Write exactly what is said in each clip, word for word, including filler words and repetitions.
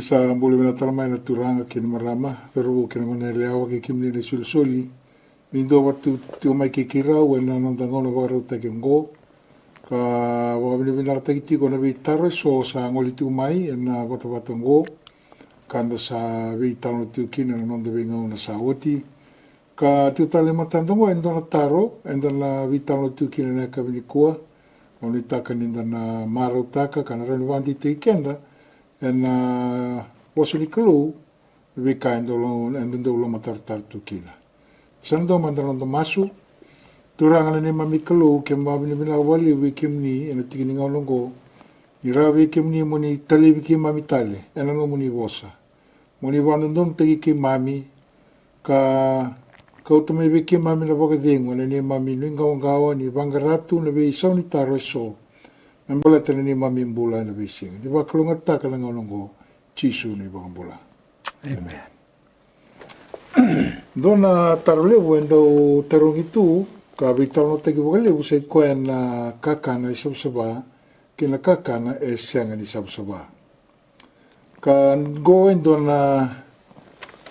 Sa bula vinaka tale mai na turaga kei na marama, cauravou kei na goneyalewa, kei kemuni na isolisoli ni dua vata tiko mai kei keirau ena noda gauna vakarautaki oqo. Ka vakavinavinakataki tiko na veitaro eso sa gole tiko mai ena vatavata oqo, ka da sa veitalanoa tiko kina ena noda veigauna sa oti. Ka tiko tale e matada oqo e dua na taro eda na veitalanoa tiko kina ena yakavi nikua. Au nuitaka ni da na marautaka ka na rawa ni vakadeitaki keda ena vosa ni Kalou, veika eda dau lo-, eda dau lomatarotaro tu kina. Sa na dua mada na noda masu. Turaga na neimami Kalou, keimami vakavinavinaka vakalevu vei kemuni ena tiki ni gauna oqo, ni rawa vei kemuni mo ni talevi keimami tale ena nomuni vosa. Mo ni vakadodonutaki keimami ka kauta mai vei keimami na vakacegu ena neimami nuiqawaqawa ni vaqara tu na veisau ni taro eso me baleta na neimami bula ena veisiga. Ni vakalougatataka na gauna oqo, Jisu na iVakabula. Amen. Dua na taro levu e dau tarogi tu ka veitalanoataki vakalevu sa i koya na kakana e savasava kei na kakana e sega ni savasava. Ka qo e dua na,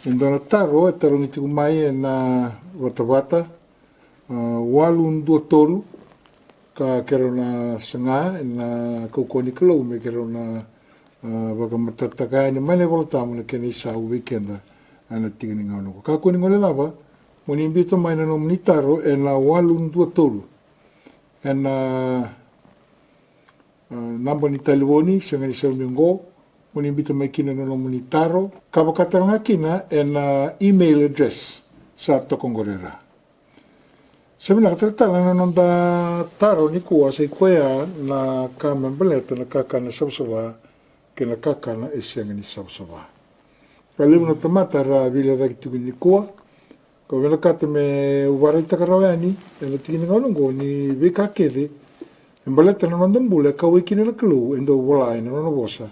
e dua na taro e tarogi tiko mai ena vatavata, a, walu dua tolu, ka keirau na saga ena kaukauwa ni Kalou me keirau na, a, vakamatatataka yani mai na iVolatabu na kena isau vei keda ena tiki ni gauna oqo. Kakua ni guilecava, mo ni biuta mai na nomuni taro ena walu dua tolu. Ena, a, naba ni talevoni sega ni saumi oqo, mo ni biuta mai kina na nomuni taro ka vaka tale ga kina ena email address sa toka oqori e ra. Sa vinaka, talatala, na noda taro nikua sa i koya na ka me baleta na kakana savasava kei na kakana e sega ni savasava. Ka levu na tamata era veilecayaki tiko nikua. Kau vinakata meu vakaraitaka rawa yani ena tiki ni gauna oqo ni veika kece e baleta na noda bula e kauwai kina na Kalou e dau vola ena nona vosa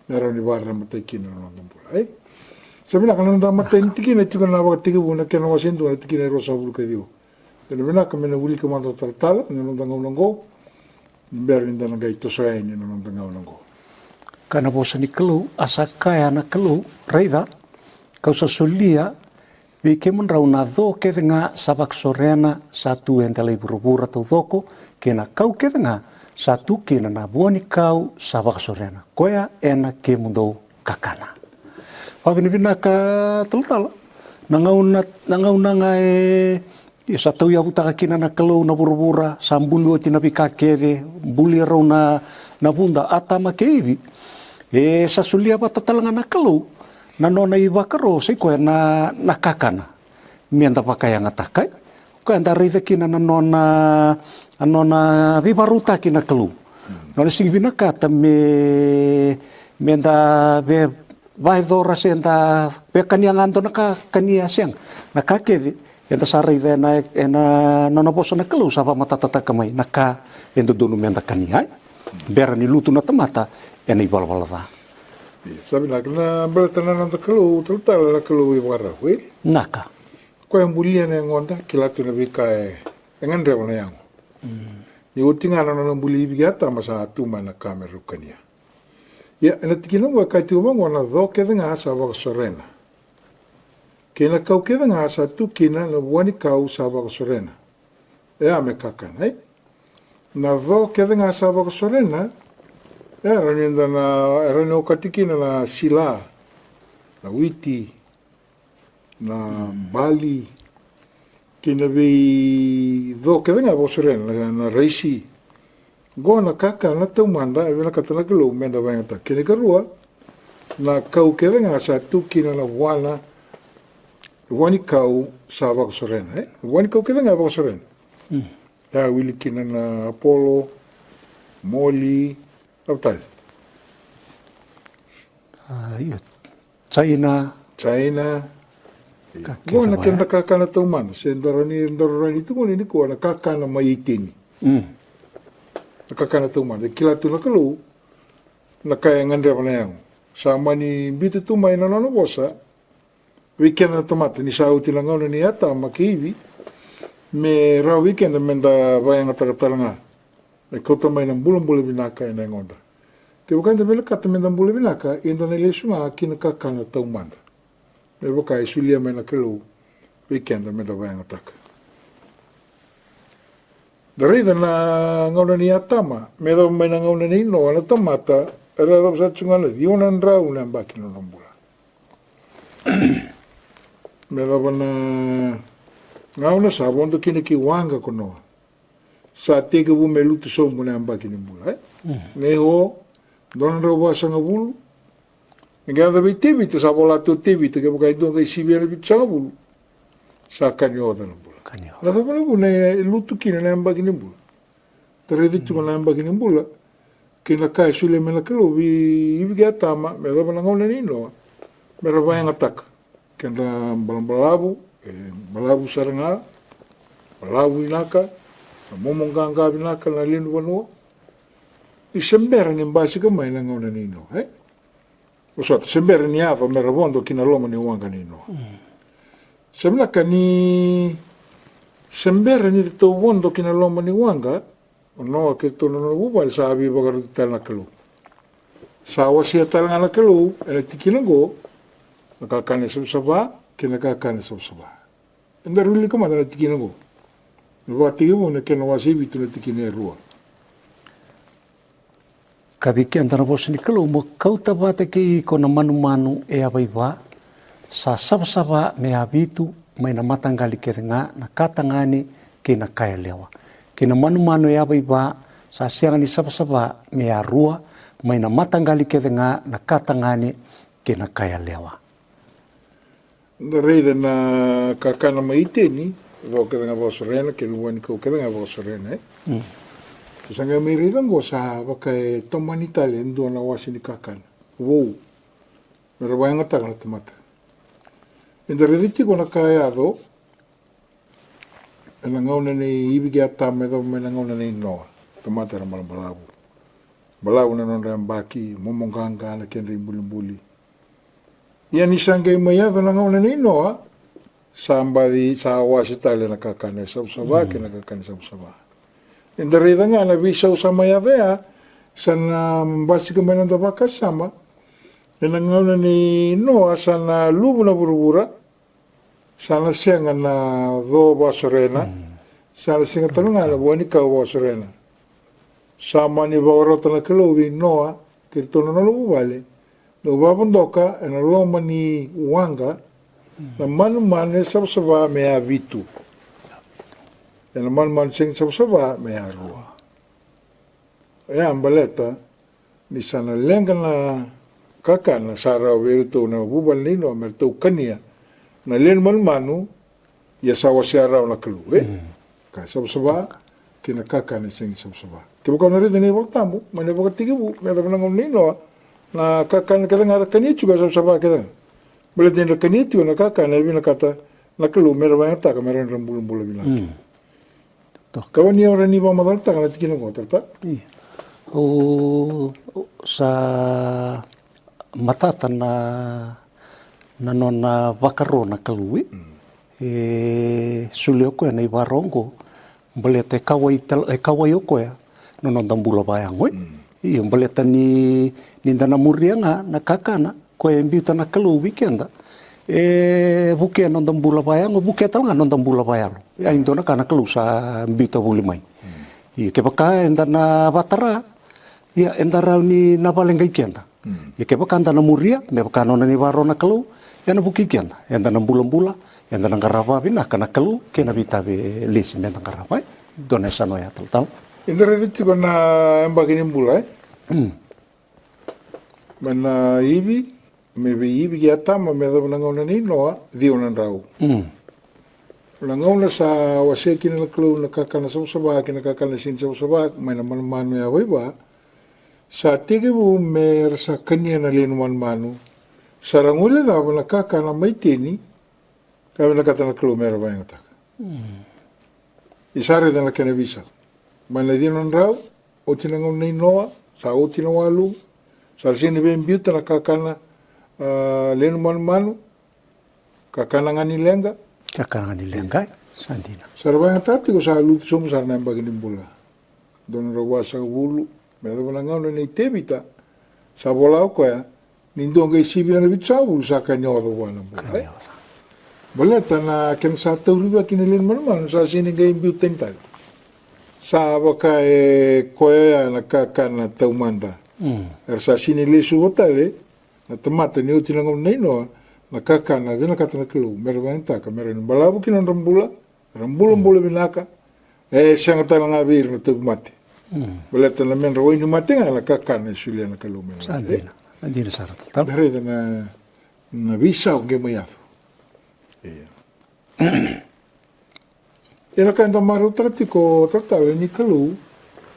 me rawa ni vakararamataki kina na noda bula, e? Sa vinaka, na noda matai ni tikina e tiko na Vakatekivu na kena wase e dua na tikina e ruasagavulu ka ciwa. Ena vinaka me na wilika mada o talatala ena noda gauna oqo, ni bera ni da na qai toso yani ena noda gauna oqo. Ka na vosa ni Kalou a sa kaya na Kalou, raica, kau sa solia vei kemudrau na co kece ga sa vakasorena sa tu e dela i vuravura taucoko, kei na kau kece ga sa tu kina na vua ni kau sa vakasorena, koya ena kemudou kakana. Vakavinavinaka talatala. Na gauna, na gauna ga e, e sa tauyavutaka kina na Kalou na vuravura, sa buli oti na veika kece, bulia rau na, na vuda, Atama kei Ivi. E sa solia vata tale ga na Kalou na nona ivakaro, sa i koya na, na kakana. Meda vakayagataka, e? Koya eda raica kina na nona, a nona veivakarautaki na Kalou. Nona sega ni vinakata me, meda vei vakayacora se da via kania ga dua na ka, kania, sega. Na ka kece eda sa raica ena, ena nona vosa na Kalou sa vakamatatataka mai na ka e dodonu meda kania, e? Bera ni lutu na tamata ena ivalavala ca. Ia, sa vinaka, na baleta na noda Kalou talatala na Kalou ivakarau, e? Naka. Koya e bulia na yagoda, kila tu na veika e, e gadreva na yago. Ni oti ga na nona buli Ivi kei Atama sa tu mai na ka me rau kania. Ia, ena tikina oqo e kaya tiko vaqo, na co kece ga sa vakasorena, kei na kau kece ga sa tu kina na vua ni kau sa vakasorena, e a me kakana, e? Na co kece ga sa vakasorena, e rawa ni da na, e rawa ni okati kina na sila, na witi, na bali, kei na veico kece ga vakasorena, na, na raisi. Qo na kakana taumada e vinakata na Kalou meda vakayagataka. Kei na ikarua, na kau kece ga sa tu kina na vuana, vua ni kau sa vakasorena, e? Vua ni kau kece ga vakasorena. E a wili kina na apolo, moli, a tale. A, io. Jaina. Jaina. Ka kece vaya. Qo na keda kakana taumada, se da rawa ni, da rawa ni tukuni nikua na kakana mai Iteni. Na kakana taumada, e kila tu na Kalou na ka e gadreva na yago. Sa mani biuta tu mai na nona vosa vei keda na tamata ni sa oti na gauna nei Atama kei Ivi, me rawa vei keda meda vakayagataka tale ga, me kauta mai na bulabula vinaka ena yagoda. Kevaka eda vinakata meda bula vinaka, eda na lesu ga ki na kakana taumada me vaka e solia mai na Kalou vei keda meda vakayagataka. Da raica na gauna nei Atama me yacova mai na gauna nei Noa, na tamata era yacova sa tu ga na ciwa na drau na yabaki ni nona bula. Me yacova na gauna sa vodo kina ki waqa ko Noa. Sa tekivu me lutu sobu na yabaki ni bula, e? Nei o, dua na drau vasagavulu. Ni qai yaco vei Tevita, sa vola tu o Tevita, kevaka e dua qai sivia na vitusagavulu, sa kani oca na bula. Kani oca. Na cava na vuna e lutu kina na yabaki ni bula? Da raica tiko na yabaki ni bula kei na ka e solia mai na Kalou vei Ivi kei Atama me yacova na gauna nei Noa, me ra vakayagataka kedra balabalavu, e balavu sara ga, balavu vinaka, na momo qaqa vinaka na lewe ni vanua. Ni se bera ni basika mai na gauna nei Noa, e? Vosota, se bera ni yaco me ra vodo ki na loma ni waqa nei Noa. Sa vinaka ni se bera ni ratou vodo ki na loma ni waqa, o Noa kei ratou na nona vuvale sa veivakaroti tale na Kalou. Sa wasea tale ga na Kalou ena tikina oqo na kakana e savasava kei na kakana e savasava. Eda wilika mada na tikina oqo. Na Vakatekivu na kena wase e vitu na tikina e rua. Ka vei keda na vosa ni Kalou, mo kauta vata kei iko na manumanu e yavaiva sa savasava me yavitu, mai na mataqali kece ga na ka tagane kei na ka yalewa. Kei na manumanu e yavaiva sa sega ni savasava me yarua, mai na mataqali kece ga na ka tagane kei na ka yalewa. Da raica na kakana mai Iteni, vo kece ga vakasorena, kei na vua ni kau kece ga vakasorena, e? Ke sa qai mai raica oqo sa vaka e tomani tale e dua na wase ni kakana vou me ra vakayagataka na tamata. Eda raica tiko na ka e yaco ena gauna nei Ivi kei Atama, e yacova mai na gauna nei Noa. Tamata era balabalavu. Balavu na nodra yabaki, momo qaqa na kedra ibulibuli. Ia ni sa qai mai yaco na gauna nei Noa, sa baci, sa wase tale na kakana e savasava kei na kakana e savasava. Eda raica ga na veisau sa mai yaco ya, sa na basika mai na noda vakasama. Ena gauna nei Noa sa na luvu na vuravura, sa na sega na co vakasorena, sa na sega tale ga na vua ni kau vakasorena. Sa mani vakarota na Kalou vei Noa kei ratou na nona vuvale, dau vakavodoka ena loma ni waqa na manumanu e savasava me yavitu, ena manumanu sega ni savasava me yarua. E a baleta ni sa na leqa na kakana sa rawa vei iratou na vuvale nei Noa me ratou kania na lewe ni manumanu, ia sa wasea rawa na Kalou, e? Ka e savasava kei na kakana e sega ni savasava. Kevaka o na raica na iVolatabu mai na Vakatekivu me yacova na gauna nei Noa, na kakana kece ga era kania tiko e savasava kece ga. Baleta ni ra kania tiko na kakana e vinakata na Kalou me ra vakayagataka me ra nodra bulabula vinaka. Toka. Kevaka ni o rawa ni vakamacalataka na tikina oqo, Tara. Io. O, o, sa matata na, na nona vakaro na Kalou, e. E solia o koya na ivakaro oqo baleta e kauwai tal-, e kauwai o koya na noda bula vakayago, e. Io, baleta ni, ni da na muria ga na kakana koya e biuta na Kalou vei keda, e vukea noda bula vakayago, vukea tale ga noda bula vakayalo. Ia e dua na ka na Kalou sa biuta voli mai. Ia kevaka eda na vakatara, ia eda rawa ni na vakaleqai keda. Ia kevaka eda na muria me vaka nona ni vakaro na Kalou, ena vukei keda, eda na bulabula, eda na qarava vinaka na Kalou kei na veitavi e lesi meda qarava, e. Dua na yasana oya talatala. Eda raica tiko na yabaki ni bula, e? Mai na Ivi, mai vei Ivi kei Atama me yacova na gauna nei Noa, ciwa na drau. Na gauna sa wasea kina na Kalou na kakana savasava kei na kakana sega ni savasava mai na manumanu yavaiva, sa tekivu me ra sa kania na lewe ni manumanu. Sa ra guilecava na kakana mai Iteni ka vinakata na Kalou me ra vakayagataka. Ia sa raica na kena veisau. Mai na ciwa na drau, oti na gauna nei Noa, sa oti na waluvu, sa ra sega ni via biuta na kakana, a, lewe ni manumanu, kakana ga ni leqa. Kakana ga ni leqa, e. Sa dina. Sa ra vakayagataka tiko, sa lutu sobu sara na yabaki ni bula. Dua na drau vasagavulu, me yacova na gauna nei Tevita, Sa vola o koya ni dua qai sivia na vitusagavulu sa ka ni oca vua na bula, e? Baleta na kena sa tauri vei kina lewe ni manumanu sa sega ni qai biu tani tale. Sa vaka e koya ya na kakana taumada. Era sa sega ni lesuva tale na tamata ni oti na gauna nei Noa, na kakana vinakata na Kalou mera vakayagataka mera ni balavu ki na nodra bula, era bulabula vinaka. E sega tale ga vei ira na tauvimate. Baleta na medra wainimate ga na kakana e solia na Kalou mera. Sa dina. Sa dina sara, talatala. Da raica na, na veisau qai mai yaco. Ia. Ia na ka eda marautaka tiko, talatala, ni Kalou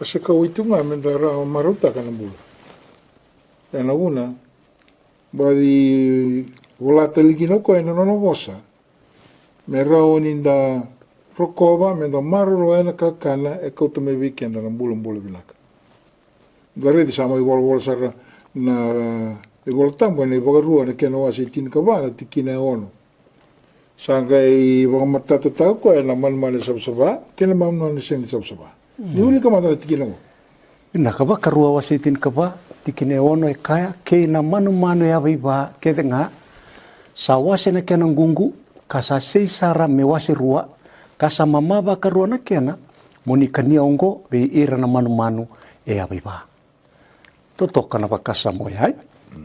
a se kauwai tu ga meda rawa marautaka na bula. Ena vuna baci vola tale kina o koya ena nona vosa me rawa ni da rokova, me da maroroya na kakana e kauta mai vei keda na bulabula vinaka. Da raici sa mai volavola sara na iVola Tabu ena iVakarua na kena wase e tinikava na tikina e ono. Sa qai vakamatatataka o koya na manumanu e savasava kei na manumanu e sega ni savasava. Ni wilika mada na tikina oqo. Vinaka, Vakarua wase e tinikava, tikina e ono e kaya, kei na manumanu e yavaiva kece ga, sa wase na kena ququ, ka sa sei sara me wase rua, ka sa mama vakarua na kena, mo ni kania oqo vei ira na manumanu e yavaiva. Totoka na vakasama oya.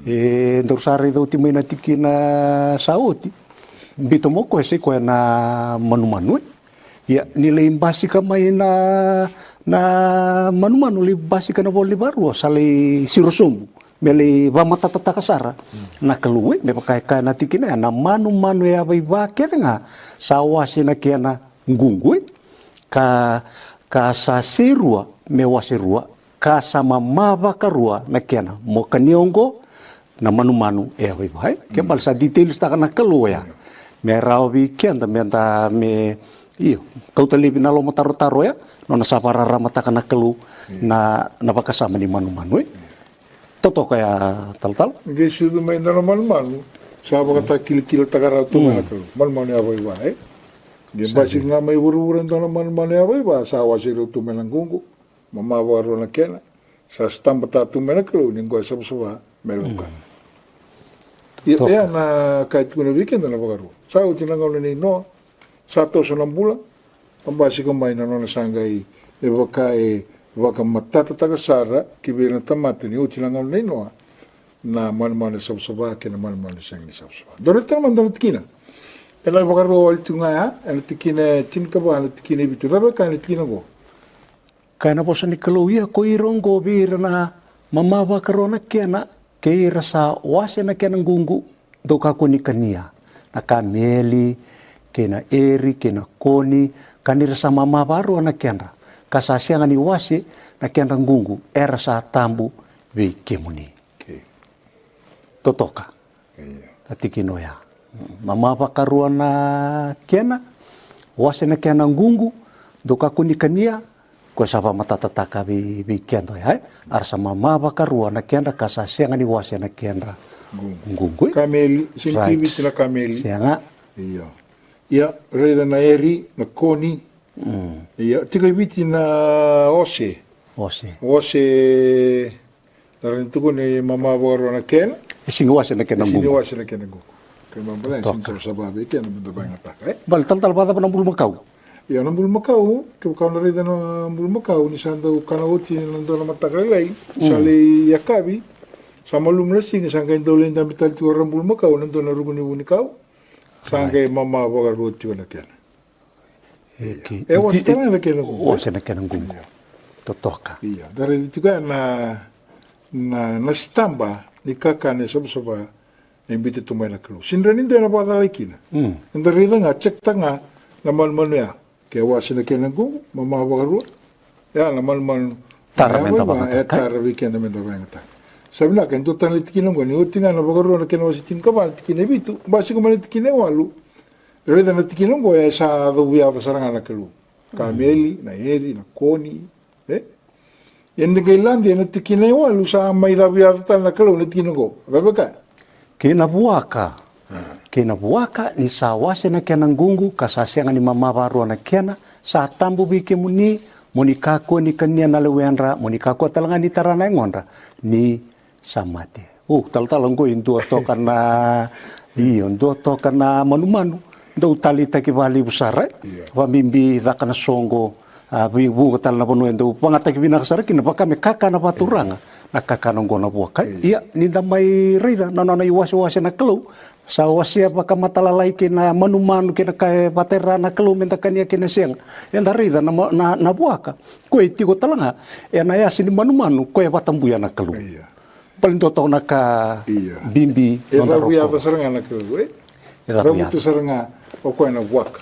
E daru sa raica oti mai na tikina sa oti. Biuta mai o koya, sa i koya na manumanu, e. Ia, ni lai basika mai na, na manumanu, lai basika na ivola ni Vakarua, sa lai siro sobu me lai vakamatatataka sara na Kalou, e. Me vaka e kaya na tikina ya, na manumanu e yavaiva kece ga sa wase na kena ququ, e. Ka, ka sa sei rua me wase rua, ka sa mama vakarua na kena, mo kania oqo na manumanu e yavaiva, e. Ke bale sa details taka na Kalou oya me rawa vei keda meda me, io, kauta laivi na lomatarotaro oya, nona sa vakararamataka na Kalou na, na vakasama ni manumanu, e. Totoka ya, talatala. Qai sucu mai dua na manumanu sa vakatakilakilataka rawa tu mai na Kalou, manumanu e yavaiva, e. Qai basika ga mai vuravura e dua na manumanu e yavaiva, sa wase rua tu mai na ququ, mama vakarua na kena, sa sitabataka tu mai na Kalou ni qo e savasava me laukana. Ia, e ya na ka e tukuna vei keda na Vakarua. Sa oti na gauna nei Noa, sa toso na bula, a basika mai na nona sa qai, e vaka e vakamatatataka sara ki vei ira na tamata ni oti na gauna nei Noa, na manumanu e savasava kei na manumanu e sega ni savasava. Da raica tale mada na tikina. Ena iVakarua wale tu ga ya, ena tikina e tinikava, na tikina e vitu. Cava e kaya na tikina oqo? Kaya na vosa ni Kalou, ia ko ira oqo vei ira na mama vakarua na kena, kei ira sa wase na kena ququ, dou kakua ni kania, na kameli, kei na eri, kei na koni, ka ni ra sa mama vakarua na kedra, ka sa sega ni wase na kedra ququ, era sa tabu vei kemuni. Okei. Totoka. Io. Na tikina oya. Mama vakarua na kena, wase na kena ququ, dou kakua ni kania, koya sa vakamatatataka vei, vei keda oya, e? Era sa mama vakarua na kedra ka sa sega ni wase na kedra ququ. Ququ, e? Kameli, sega ni tu i Viti na kameli. Sega. Io. Ia, raica na eri, na koni. Mm. Ia, tiko i Viti na ose. Ose. Ose, na rawa ni tukuni mama vakarua na kena. E sega ni wase na kena ququ. E sega ni wase na kena ququ. Kena ibalebale, e sega ni savasava vei keda meda vakayagataka, e? Baleta talatala, vakacava na bulumakau? Ia, na bulumakau, kevaka o na raica na bulumakau, ni sa dau kana oti na dua na mataka lailai, sa lai yakavi, sa malumu na siga, sa qai dau lai dabe tale tiko o ira na bulumakau ena dua na ruku ni vunikau, sa qai mama vakarua tiko na kena. E, e wase tale ga na kena ququ. Wase na kena ququ. Io. Totoka. Io. Da raica tiko ya na, na, na sitaba ni kakana e savasava e biuta tu mai na Kalou. Sega ni dua ena vakacalai kina. Mm. Eda raica ga, check taka ga na manumanu ya. Ke wase na kena ququ, mama vakarua. Ya na manumanu. Tara meda vakayagataka. E tara vei keda meda vakayagataka. Sa vinaka, e dua tale na tikina oqo, ni oti ga na Vakarua na kena wase tinikava, na tikina e vitu, basika mai na tikina e walu. Raica na tikina oqo, e sa yaco, via yaco sara ga na Kalou. Kameli, na eri, na koni, e? Ia ni da qai lade ena tikina e walu, sa mai yaco, via yaco tale na Kalou na tikina oqo. Cava e kaya? Kei na vuaka. A. Kei na vuaka, ni sa wase na kena ququ, ka sa sega ni mama vakarua na kena, sa tabu vei kemuni, mo ni kakua ni kania na lewedra, mo ni kakua tale ga ni tara na yagodra, ni Sa mate. O, talatala oqo e dua toka na, io, dua toka na manumanu dau taleitaki vakalevu sara, e? Ia. Vakabibi caka na soqo, a, vei vuqa tale na vanua e dau vagataki vinaka sara kina, vaka me kakana vakaturaga na kakana oqo na vuaka. Ia. Ia, ni da mai raica na nona iwasewase na Kalou, sa wasea vakamatailalai kei na manumanu kei na ka e vakatakila na Kalou me da kania kei na sega. Eda raica na ma-, na, na vuaka, koya e tiko tale ga ena yasa ni manumanu, koya e vakatabuya na Kalou. Ia. Baleta dua toka na ka, ia, bibi e noda cavuyaca rokova sara ga na Kalou, e? E cavuyaca. Cavuta sara ga o koya na vuaka.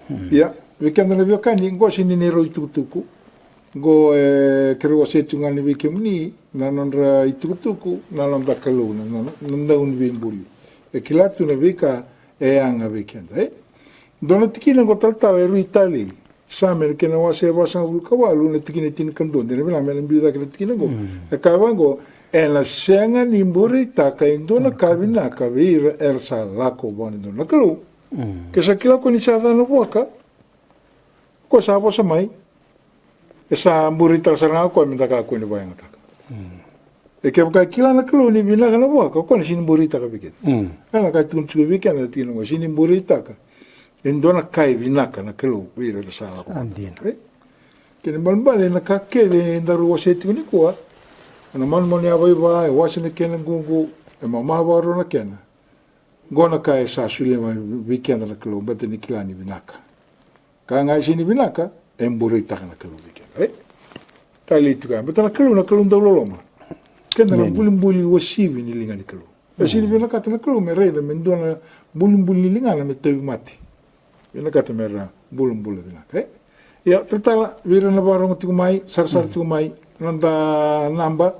Hmm. Ia, vei keda na veiwekani, qo sega ni neirau itukutuku. Qo, e, keirau wasea tu ga ni vei kemuni na nodra itukutuku na noda Kalou, na, na, na Dauniveibuli. E kila tu na veika e yaga vei keda, e? Dua na tikina qo talatala e rui tale. Same na kena wase e vasagavulu ka walu na tikina e tinikadua, de na vinaka me na biu cake na tikina qo. Mm. E kaya vaqo, ena sega ni bureitaka e dua na ka vinaka vei ira era sa lako vua na dodonu na Kalou. Mm. Ke sa kila ko ni sa ca na vuaka, ko sa vosa mai, e sa bureitaka sara ga koya me da kakua ni vakayagataka. Mm. E kevaka e kila na Kalou ni vinaka na vuaka, o koya na sega ni bureitaka vei keda. Mm. Ena ka e tukuna tiko vei keda na tikina qo, sega ni bureitaka e dua na ka e vinaka na Kalou vei ira era sa lako. A dina. E? Kena ibalebale na ka kece daru wasea tiko nikua, na manumanu yavaiva, e wase na kena ququ, e mama vakarua na kena. Qo na ka e sa solia mai vei keda na Kalou, baleta ni kila ni vinaka. Ka ga e sega ni vinaka, e bureitaka na Kalou vei keda. E? Ka lei tiko ya. Baleta na Kalou, na Kalou dau loloma. Keda na bulibuli uasivi ni liga ni Kalou. E sega ni vinakata na Kalou me raica me dua na bulibuli ni ligana me tauvimate. Vinakata me ra bulabula vinaka, e? Ia, talatala, vei ira na vakarogo tiko mai, sarasara tiko mai, noda naba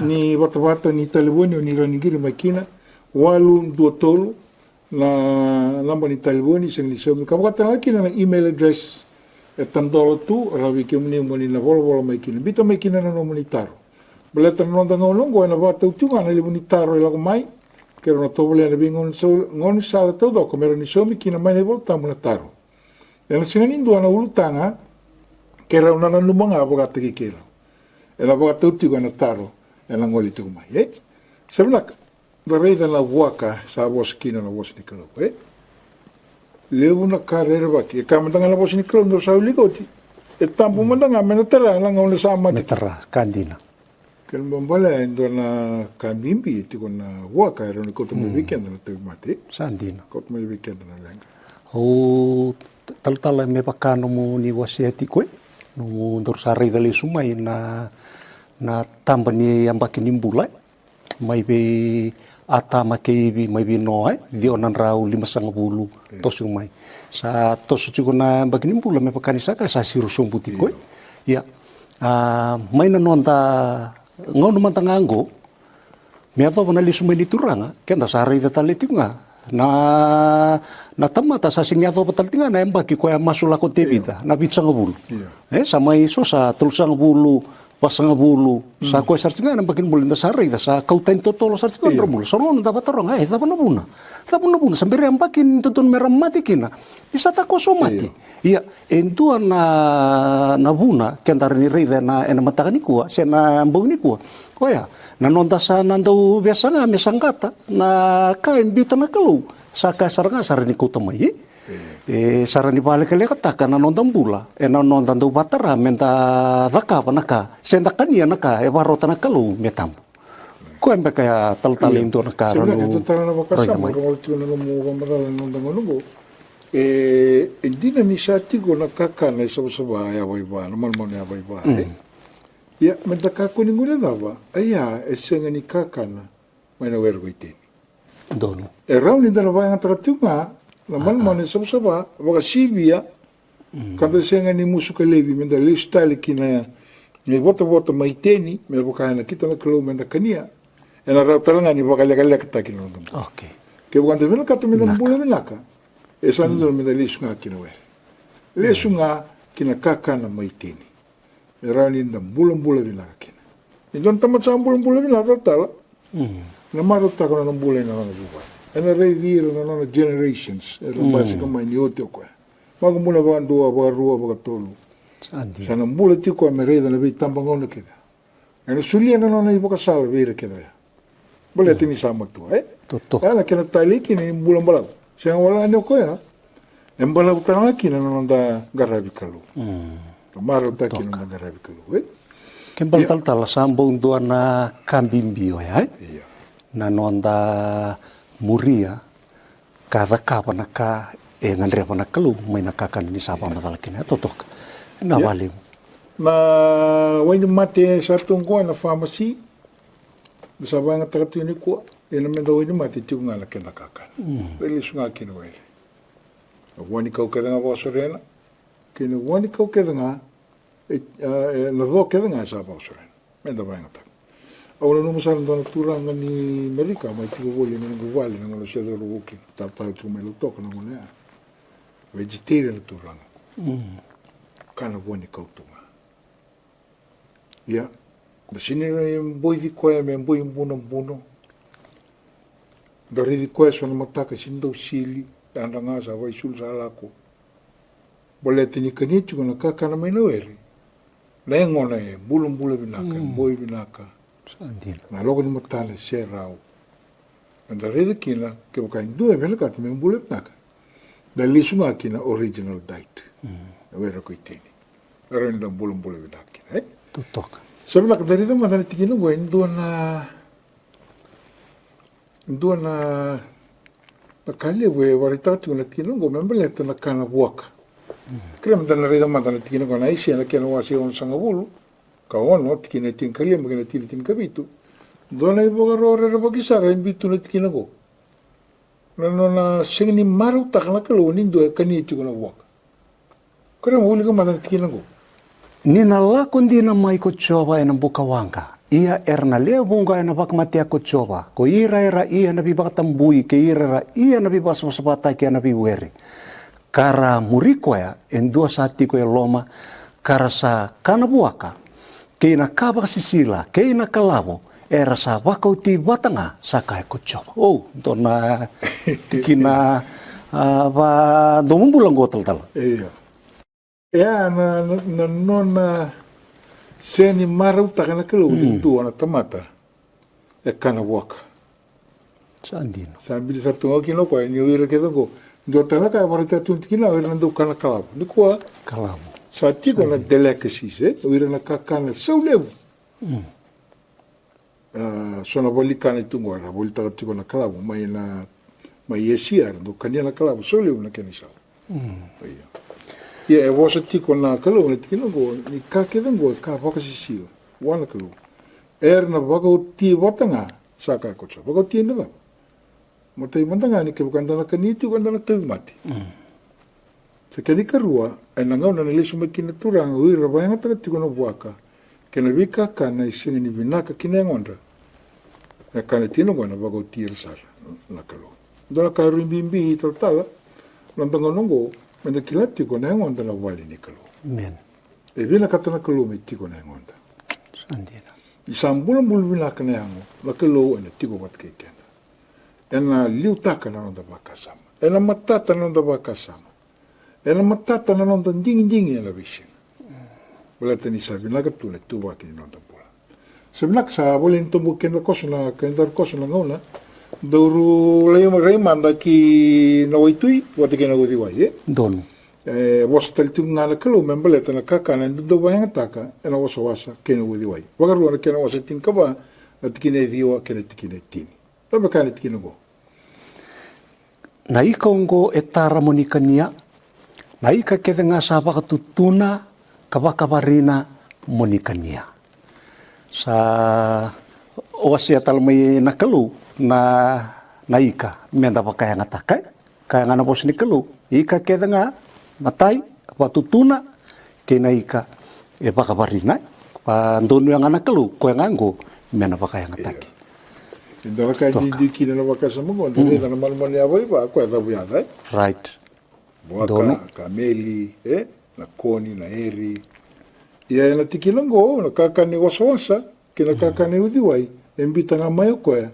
ni vatavata ni talevoni, o ni rawa ni qiri mai kina, walu dua tolu, na naba ni talevoni, sega ni saumi. Ka vakatalega kina na email address, e tadola tu, rawa vei kemuni mo ni na volavola mai kina. Biuta mai kina na nomuni taro. Baleta na noda gauna oqo, ena vakatau tiko ga na levu ni taro e lako mai, keirau na tovolea na veigaunisala, gaunisala taucoko, me rawa ni saumi kina mai na iVolatabu na taro. Ena sega ni dua na ulutaga, keirau na nanuma ga vakataki keirau. Ena vakatau tiko ena taro, ena gole tiko mai, e? Sa vinaka. Da raica na vuaka sa vosa kina na vosa ni Kalou, e? Levu na ka rerevaki. E kaya mada ga na vosa ni Kalou, daru sa wilika oti. E tabu mada ga me na tara na gauna sa mate. Me tara, ka dina. Kena ibalebale e dua na ka bibi e tiko na vuaka e rawa ni kauta mai vei keda na tauvimate. Sa dina. Kauta mai vei keda na leqa. O talatala, me vaka nomuni wasea tiko, e? Nomu daru sa raica lesu mai na, na taba ni yabaki ni bula, e? Mai vei Atama kei Ivi, mai vei Noa, e? Ciwa na drau limasagavulu, toso mai. Sa toso tiko na yabaki ni bula, me vaka ni sa ka sa siro sobu tiko, e? Ia. A, mai na noda gauna mada ga oqo, me yacova na lesu mai ni Turaga, keda sa raica tale tiko ga. Na, na tamata sa sega ni yacova tale tiko ga na yabaki koya masulaka o Tevita, na vitusagavulu. Ia. E, sa mai so sa tolusagavulu, vasagavulu, sa koya sara tiko ga na yabaki ni bula, eda sa raica, sa kau tani totolo sara tiko ga na nodra bula. Sa gauna da vakataroga, e, cava na vuna? Cava na vuna? Sa bera yabaki ni dodonu me ra mate kina. Ni sa takoso mate. Ia, e dua na, na vuna, keda rawa ni raica ena, ena mataka nikua, se na bogi nikua. Oya, na noda sa na dau vesaga me saqata na ka e biuta na Kalou. Sa ka sara ga sa rawa ni kauta mai, e? E, sa rawa ni vakalekalekataka na noda bula, ena noda dau vakatara me da cakava na ka, se da kania na ka e vakarota na Kalou me tabu. Koya beka ya talatala e dua na ka. Sega ni rawa ni da tara na vakasama, raica mai. Ka gole tiko na nomu vakamacala na noda gauna oqo. E, e dina ni sa tiko na kakana e savasava, yavaiva, na manumanu yavaiva, e? Ia, me da kakua ni guilecava, a, ia, e sega ni kakana mai na were ko Iteni. Donu. E rawa ni da na vakayagataka tiko ga na manumanu e savasava, vakasivia, ka da sega ni musuka laivi me da lesu tale ki na ivotavota mai Iteni, me vaka e nakita na Kalou me da kania, ena rawa tale ga ni vakalekalekataki na noda bula. Okei. Kevaka da vinakata me da bula vinaka, e sa dodonu me da lesu ga ki na were. Lesu ga ki na kakana mai Iteni. Me rawa ni da bulabula vinaka kina. Ni dua na tamata sa bulabula vinaka, talatala, na marautaka na nona bula ena nona vuvale. Ena raici ira na nona generations era basika mai ni oti o koya. Makubuna vakadua, vakarua, vakatolu. Sa dina. Sa na bula tiko koya me raica na veitabagauna kece. Ena solia na nona ivakasala vei ira kece oya. Baleta ni sa matua, e? Totoka. Oya na kena talei kina ni bula balavu. Sega wale ga ni o koya. E balavu tale ga kina na noda qaravi Kalou. Mm. Marautaki na noda qaravi Kalou, e? Ke bala talatala, sa bau dua na ka bibi oya, e? Io. Na noda muria ka cakava na ka e gadreva na Kalou mai na kakana ni sa vakamacala kina. E totoka. Na vale. Na wainimate sa tu qo ena famasi. Da sa vakayagataka tu nikua. Ia na meda wainimate tiko ga na keda kakana. Mm. Da lesu ga kina o ira. Na vua ni kau kece ga vakasorena. Kei na vua ni kau kece ga. E, a, e, na co kece ga e sa vakasorena. Meda vakayagataka. Au nanuma sara dua na turaga ni Merika mai tiko voli ena noqu vale na gauna se cauravou kina. Talatala tiko mai Lautoka na gauna ya. Vegetarian na turaga. Mm. Kana vua ni kau tu ga. Ia, da sini boici koya me boi bunobuno. Da raici koya so na mataka sini dau sili, yadra ga sa vakaisulu sa lako. Baleta ni kania tiko na kakana mai na were. Na yagona e bulabula vinaka, e boi vinaka. Sa dina. Na loko ni matana e serau. Eda raica kina, kevaka e dua e vinakata me bula vinaka. Da lesu ga kina original diet. Na were ko Iteni. Era ni da bulabula vinaka kina, e? Totoka. Sa vinaka da raica mada na tikina oqo, e dua na Dua na, na ka levu e vakaraitaka tiko na tikina oqo me baleta na kana vuaka. Kerea meda na raica mada na tikina oqo, na Aisea na kena wase onosagavulu ka ono, tikina e tinikalima kei na tini, tinikavitu. Dua na ivakaro rerevaki sara e biu tu na tikina oqo. Na nona sega ni marautaka na Kalou ni dua e kania tiko na vuaka. Kerea mo wilika mada na tikina oqo. Ni na lako dina mai ko Jiova ena buka waqa, ia era na lewe vuqa ena vakamatea ko Jiova, ko ira era ia na veivakatabui kei ira era ia na veivakasavasavataki ena veiwere. Ka ra muri koya e dua sa tiko e loma, ka ra sa kana vuaka, kei na ka vakasisila, kei na kalavo, era sa vakaoti vata ga, sa kaya ko Jiova. O, dua na tikina, a, vadomobula oqo talatala. Io. Ia, na, na, na nona sega ni marautaka na Kalou ni dua na tamata e kana vuaka. Sa dina. Sa biuta sara tu ga kina o koya ni o ira kece oqo. Dua tale na ka e vakaraitaka tu na tikina, o ira na dau kana kalavo. Nikua, kalavo, sa tiko na delicacies, e? O ira na kakana saulevu. Mm. A, so na valenikana e tu qo era volitaka tiko na kalavo mai na, mai Esia, era dau kania na kalavo saulevu na kena isau. Mm. Io. Ia e vosa tiko na Kalou na tikina oqo, ni ka kece oqo e ka vakasisila vua na Kalou. Era na vakaoti vata ga, sa kaya ko Jiova. Vakaoti ena cava? Matai mada ga ni kevaka eda na kania tiko eda na tauvimate. Mm. Sa kena ikarua, ena gauna na lesu mai kina na Turaga, o ira vakayagataka tiko na vuaka kei na veikakana e sega ni vinaka ki na yagodra. E kaya na tikina oqo, ena vakaoti ira sara na Kalou. Dua na ka rui bibi talatala, noda gauna oqo, meda kila tiko na yagoda na vale ni Kalou. Amen. E vinakata na Kalou me tiko na yagoda. Sa dina. Ni sa bulabula vinaka na yago, na Kalou ena tiko vata kei keda. Ena liutaka na noda vakasama. Ena matata na noda vakasama. Ena matata na noda digidigi ena veisiga. Baleta ni sa vinaka tu na ituvaki ni noda bula. Sa vinaka, sa voleka ni tobo keda koso na, kedaru koso na gauna. Daru lai rai mada ki na waitui vata kei na uciwai, e? Donu. E vosa tale tiko ga na Kalou me baleta na kakana e dau vakayagataka ena wasawasa kei na uciwai. Vakarua na kena wase tinikava, na tikina e ciwa kei na tikina e tini. Cava e kaya na tikina oqo? Na ika oqo e tara mo ni kania, na ika kece ga sa vakatutuna ka vakavarina mo ni kania. Sa wasea tale mai na Kalou na, na ika meda vakayagataka, e? Kaya ga na vosa ni Kalou, ika kece ga, matai, vakatutuna, kei na ika e vakavarina, e? Vadonuya ga na Kalou, koya ga oqo me na vakayagataki. Io. E dua na ka e duidui kina na vakasama oqo, da raica na manumanu yavaiva, koya e cavu yaca, e? Right. Vuaka, kameli, e? Na koni, na eri. Ia ena tikina oqo, na kakana ni wasawasa kei na kakana ni uciwai, e biuta ga mai o koya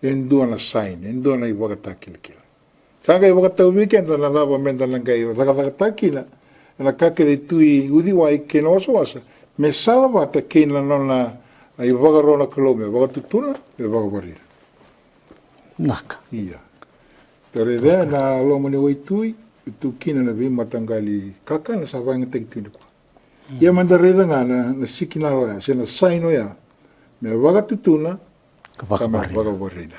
e dua na sign, e dua na ivakatakilakila. Sa qai vakatau vei keda na cava meda na qai cakacakataka kina ena ka kece e tu i uciwai kei na wasawasa me salavata kei na nona A ivakaro na Kalou me vakatutuna, me vakavarina. Naka. Ia. Tara i cea na loma ni waitui, e tu kina na veimataqali kakana sa vakayagataki tu nikua. Ia meda raica ga na, na sikinala oya, se na saini oya, me vakatutuna, ka me vakavarina.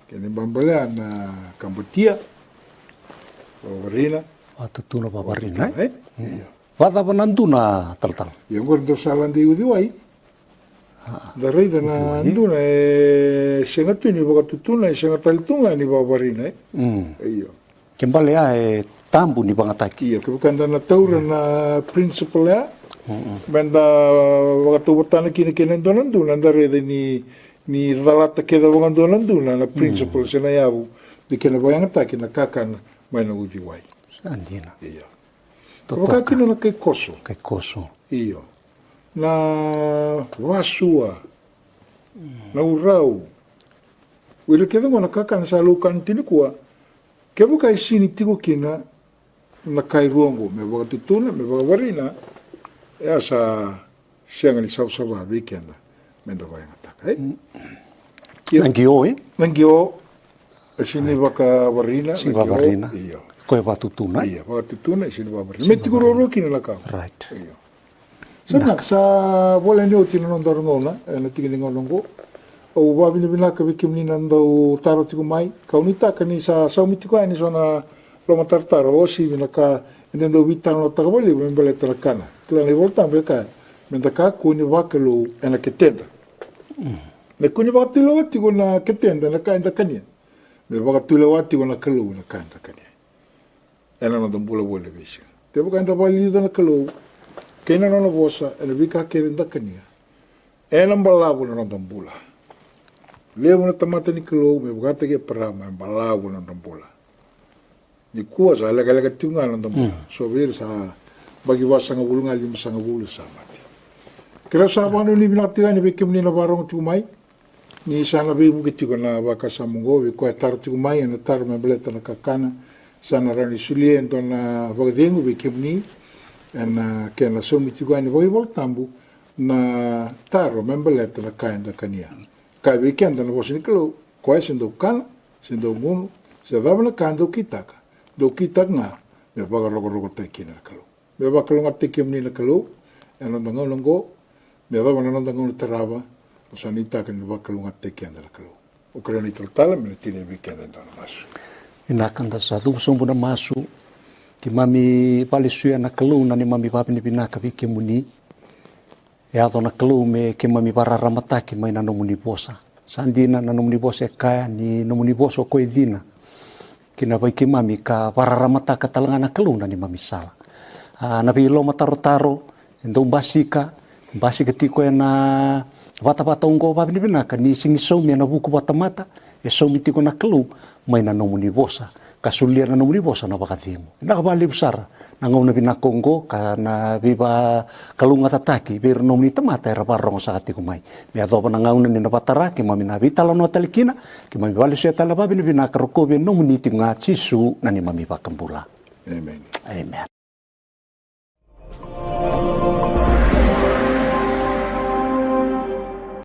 Kena ibalebale ya na kabatia, vakavarina. Vakatutuna, vakavarina, e? Ia. Vakacava na duna, talatala? Ia, oqori dau sa lade i uciwai. Da raica na duna e sega tu ni vakatutuna, e sega tale tu ga ni vakavarina, e? Io. Ke bale ya e tabu ni vagataki. Ia, kevaka da na taura na principle ya, meda vakatauvatana kina kei na dua na duna, da raica ni, ni calata kece vakadua na duna, na principle se na yavu ni kena vakayagataki na kakana mai na uciwai. Sa dina. Io. Totoka. Vaka kina na kai koso. Kai koso. Io. Na vasua. Na urau. O ira kece oqo na kakana sa laukana tu nikua. Kevaka e sini tiko kina na kai rua oqo, me vakatutuna, me vakavarina, e a sa sega ni savasava vei keda meda vakayagataka, e? Io. Na qio, e? Na qio, e sini vakavarina, sini vakavarina. Io. Koya e vakatutuna, e? Io, vakatutuna, e sini vakavarina. Me tiko ruarua kina na ka. Right. Io. Sa vinaka, sa voleka ni oti na noda gauna ena tiki ni gauna oqo. Au vakavinavinaka vei kemuni na dau taro tiko mai, kau nuitaka ni sa saumi tiko yani so na lomatarotaro, o sivi na ka eda dau veitalanoataka vakalevu me baleta na kana. Kila na iVolatabu e kaya meda kakua ni vakalou ena keteda. Me kua ni vakatulewa tiko na keteda ena ka eda kania, me vakatulewa tiko na Kalou ena ka eda kania. Ena noda bula voli na veisiga. Kevaka eda vakaliuca na Kalou kei na nona vosa ena veika kece eda kania, ena balavu na noda bula. Levu na tamata ni Kalou, me vakataki Eparama, e balavu na nodra bula. Nikua sa lekaleka tiko ga na noda bula. So vei ira sa baki vasagavulu ga, limasagavulu sa mate. Kerea sa vakanuinui vinaka tiko yani vei kemuni na vakarogo tiko mai. Ni sa na veivuke tiko na vakasama oqo, vei koya e taro tiko mai ena taro me baleta na kakana, sa na rawa ni solia e dua na vakacegu vei kemuni ena kena saumi tiko yani vakaivolatabu na taro me baleta na ka eda kania. Kaya vei keda na vosa ni Kalou, koya se dau kana, se dau gunu, se cava na ka dau kitaka, dau kitaka ga me vakarokorokotaki kina na Kalou. Me vakalougatataki kemuni na Kalou ena noda gauna oqo, me yacova na noda gauna tarava. Au sa nuitaka ni vakalougatataki keda na Kalou. Au kerea na italatala me na tinia vei keda e dua na masu. Vinaka, da sa cuva sobu na masu. Keimami valesuya na Kalou na neimami vakavinavinaka vei kemuni. E yaco na Kalou me keimami vakararamataki mai na nomuni vosa. Sa dina na nomuni vosa e kaya ni nomuni vosa o koya e cina ki na vei keimami, ka vakararamataka tale ga na Kalou na neimami sala. A, na veilomatarotaro e dau basika, basika tiko ena vatavata oqo, vakavinavinaka ni sega ni saumi ena vuku vatamata, e saumi tiko na Kalou mai na nomuni vosa, ka solia na nomuni vosa na vakacegu. Vinaka vakalevu sara na gauna vinaka oqo, ka na veivakalougatataki vei ira na nomuni tamata era vakarogo saka tiko mai. Me yacova na gauna ni na vakatara, keimami na veitalanoa tale kina. Keimami valesuya tale, vakavinavinaka, rokovi e nomuni tiko ga Jisu na neimami Vakabula. Amen. Amen.